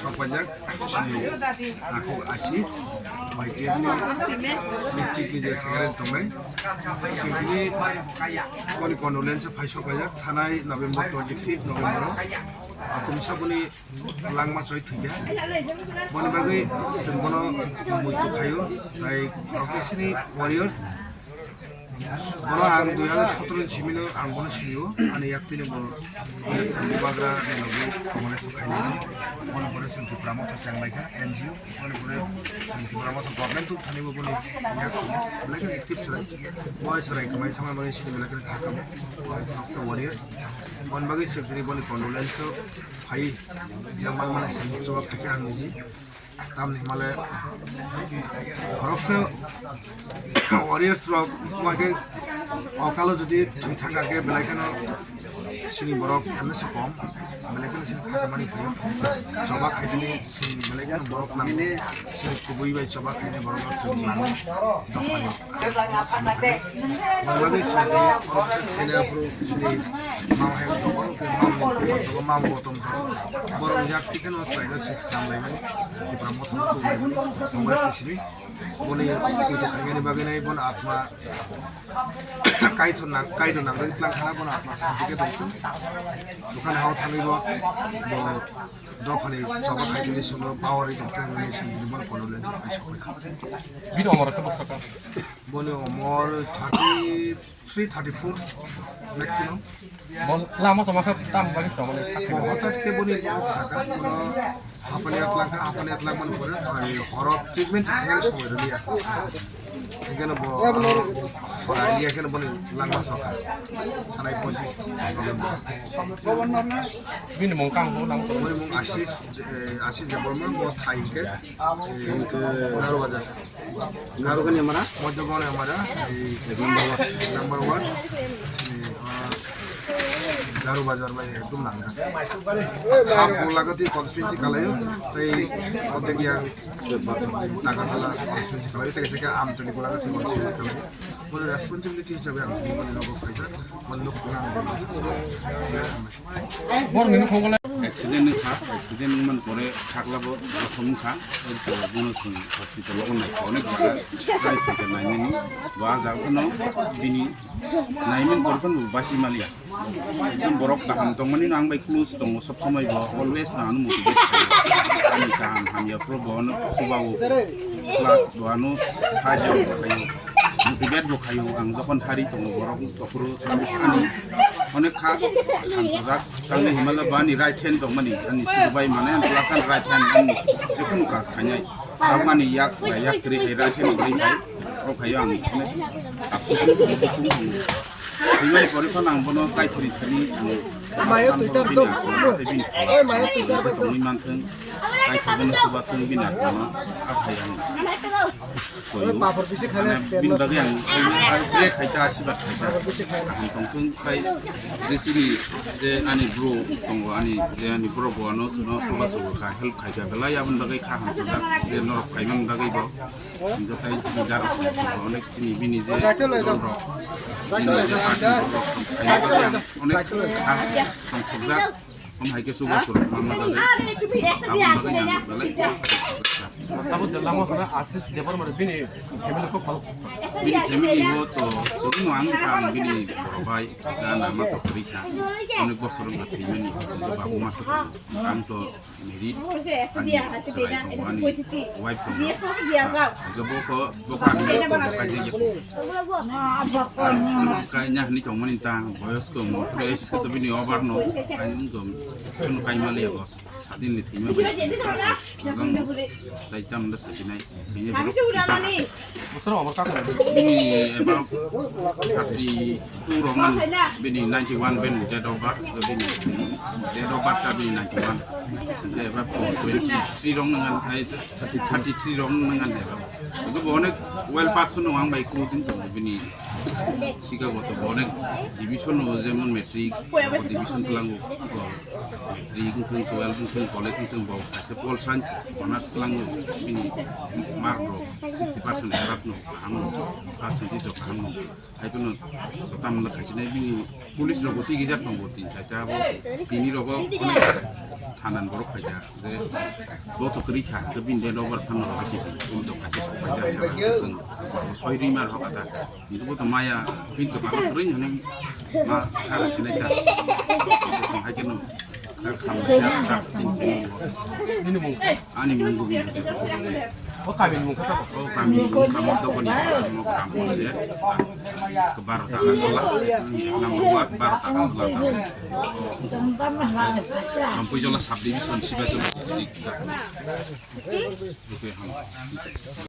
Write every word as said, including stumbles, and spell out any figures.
Sokpajak, chini takhuk Ashish, Y T F ni district ni je secretary tongnai. Chini boni condolence phai sokpajak, thanai November twenty fifth November o. Atumsa boni langma choi thwikha. Boni bagwi chwng bono muitu khaio, tai professional warriors. Bono ang dui hazar sotoro ni simi no ang bono sinio, ani yak twi no bo Santi Bagra ni logi Congress o khainai. Bono pore chwng Tipra Motha chang lai kha N G O, bono pore chwng Tipra Motha government o thani bo boni yak belai kheno active chwrai. Bo chwrai kwmai thangma bagwi sini belai kheno kha kamo. Bo khaksa warriors. Boni bagwi chwng tini boni condolence o phai, je man mane chwng chuba kha khe ang niji. Tamni himale khoroksa warriors rok wake okalo jodi thwi thangkha khe belai kheno chini borok emne se kom, belai kheno chini kha kamani khaio. Choba khaitini chini belai kheno borok nang chini kubui bai choba khaini borok no chini nang dophani. Bangladesh song, Congress khaina phuru chini mau hai, mau hai, mau hai, mau hai, borok yak tikhe no chwraino sing swnam laimani, Tipra Motha no tubulaimani, Congress ni simi. Boni kuitu khainani bagwi nai bono atma kaithon nang, kaithon nang rwi tlang khana bono atma santi khe tongthung. Dukhan hao thangwi bo, bo dophani choba khaitini songno power ri tongthung hwnwi songni bono condolence phai sokha. Bini omor khe bwswk kha? Boni omor thirty three, thirty four maximum. Bo lama sama khe tam bagwi tongmani sakhe. Bo hothat khe boni borok saka, bono hapani atlangkha, hapani atlangmani pore, ai, horo treatment se khaina somoi rwliya. Hingkheno bo, horo aliya kheno boni langma sokha. Thanai pochis November. Bini mung kang bo nang. Boni mung Ashish, eh, Ashish Debbarma, bo thai hingkhe, eh, Garo Bazar. Garo kani amara? Moddo gani amara, ei number one. Number one. Chini, ah, Garo Bazar bai ekdom nangkha. Hap Golagati constituency kalaio, tei odek yang Takarjala constituency kalaio, tei kaisa khe Amtoni Golagati constituency kalaio. Boni responsibility hisabe ang boni nogo phaijak, boni nuk ang. Accident wngkha, accident wngmani pore sakla bo jokhom wngkha, erpor bono chwng hospital o naikha, onek jaga gari phaikha nainani, bo ah jaga phano bini naimani pore phano bo basi maliya. Ekdom borok kaham tongmani no ang bai close tongo, sob somoi bo always no ano motivate khaio, ani kaham hamya phuru bo ano chuba o, plus bo ano sahajyo khaio. Motivate bo khaio, ang jokhon hari tongo borok tokhoro thangwi ani onek kha hamsajak, tangwi himala bo ani right hand tongmani, ani subai mane plus ani right hand ani jekhunu kaj khainai. Abo ani yak bai yak kwrwi hai right hand kwrwi hai, o khaio ang onek absuk. Himani pore phano ang bono kaithori thani ang tongwi manthung. Kaithok bono chuba thung bini akhano akhai ang. Koyu. Mane bini bagwi ang break khaita, asibat khaita. Ang tongthung khai je chini je ani bro tongo, ani je ani bro bo ano chuno chuba chuba kha, help khaika belai aboni bagwi kha hamsajak je norok khaimani bagwi bo. Hingkhe tai chini darok onek chini bini je rok, bini je party rok khaimani bagwi ang onek kha tongthokjak. Omo hai khe chugo chwrwk manna bagwi, aboni bagwi ang belai. Abo jela mosra Ashish Debbarma bini family kok phalok. Bini family o to chwrwngno ang kha, ang bini borok bai da nama to kwrwi kha. Onek bosor wngkha thwimani, babu masa ang to married, ani chwrai tongo, ani wife tongo. Hingkhe bokho, bokho ang kaijakya. Kainya hwnwi tongmani ta boyos khe omo, ese to bini over no, ang wngkha, chwngno kaimaliya boss. Adin ni thima bai. Azang dai tam da sasinai. Bini borok. Bosor amar ka ko. Bini eba thirty two rong nang, bini ninety one ben date of birth, bini date of birth ta bini ninety one. Eba twenty three rong nang ai, thirty three rong nang ai. Itu bonek well pass no ang bai closing to bini. Siga bo to bonek division no jemon matric, division selang. Three wngthung, twelve wngthung, college wngthung, bo kaisa Pol Science honours twlango, bini mark rok sixty percent above no, kaham no, percentage rok kaham no. Hai phano tamla khaisina bini police rok bo tigi jak tongo tin chaita bo, tini rogo onek thanan borok khaijak je bo to kwrwi kha, je bini date of birth phano rok tigi, bini to kaisa khaijak, soi rima rok ata. Itu bo to maya, pintu bakal kering ini ma kara sini ta. Hai keno. Kar khamjak tak sini. Ini mung. Ani mung ini. Oh, kami mung kata. Oh, kami mung kami to koni mo kram ko se. Ke bar ta la la. Number one bar ta la la. Kampui Jola subdivision Sibajola district. Oke, ham.